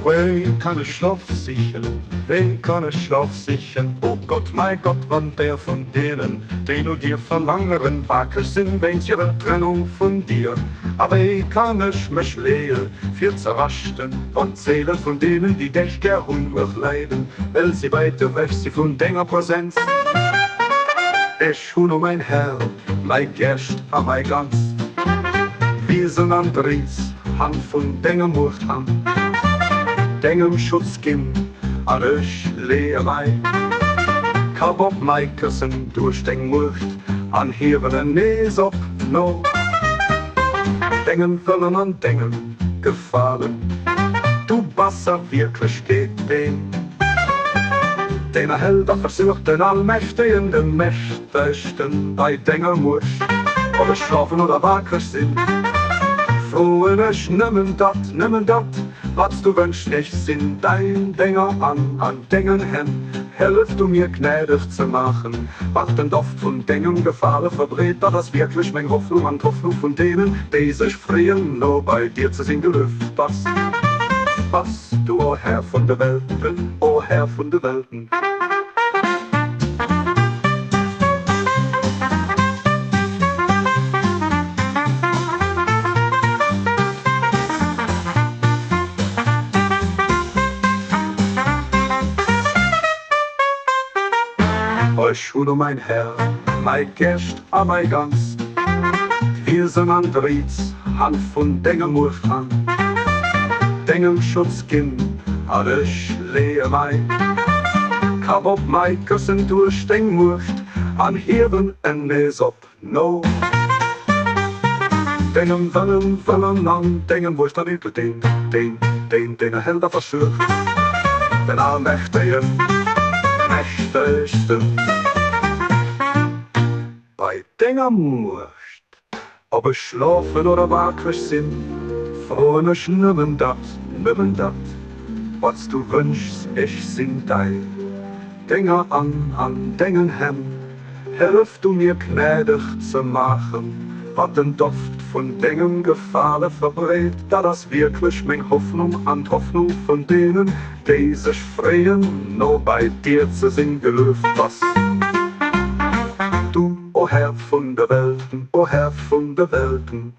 Wéi kann ech Schlof sichen, wéi kann ech Schlof sichen, o Gott, mäi Gott, wann der vun deenen, déi no dir verlangeren, wakereg sinn wéinst hirer Trennung vun dir? A wéi kann ech mech leeë fir ze raschten, wann d'Séile vun deenen, déi dech gär hunn, uerg leiden, well si wäit ewech si vun denger Presenz? Ech hunn, o mäin Här, mäi Geescht a mäi Ganzt Wiesen an d'Riets Hand vun denger Muecht an dengem Schutz ginn, an ech leeë mäi Kapp op mäi Këssen duerch deng Muecht an hiewen en nees op no dengem Wëllen an dengem Gefalen. Du bass a Wierklechkeet deen, deen erhält a versuergt, den Allmächtegen, de Mächtegsten bei denger Muecht. Ob ech schlofen oder wakreg sinn, froen ech nëmmen dat, nëmmen dat, wat s du wënschs. Ech sinn däin Dénger an an dengen Hänn, hëllef du mir gnädeg ze maachen, wat den Doft vun dengem Gefale verbreet. Dat ass wierklech meng Hoffnung an d'Hoffnung vun deenen, déi sech freeën, no bei dir ze sinn. Gelueft bass, bass du, o Här vun de Welten, o Här vun de Welten. Ech hunn, o mäin Här, mäi Geescht a mäi Ganzt, d'Wiesen an d'Riets Hand vun denger Muecht an dengem Schutz ginn, an ech leeë mäi Kapp op mäi Këssen duerch deng Muecht an hiewen en nees op no dengem Wëllen, Wëllen an dengem Wuert an Edel deen, deen, deen deen erhält a versuergt, den Allmächtegen, Mächtegsten. Bei denger Muecht, ob ech schlofen oder wakreg sinn, froen ech nëmmen dat, nëmmen dat, wat s du wënschs, ech sinn däi Dénger an an dengen Hänn. Hëllef du mir gnädeg ze maachen, wat den Doft vun dengem Gefale verbreet, dat ass wierklech meng Hoffnung an d'Hoffnung vun deenen, déi sech freeën, no bei dir ze sinn. Gelueft bass du, o Här vun de Welten, o Här vun de Welten.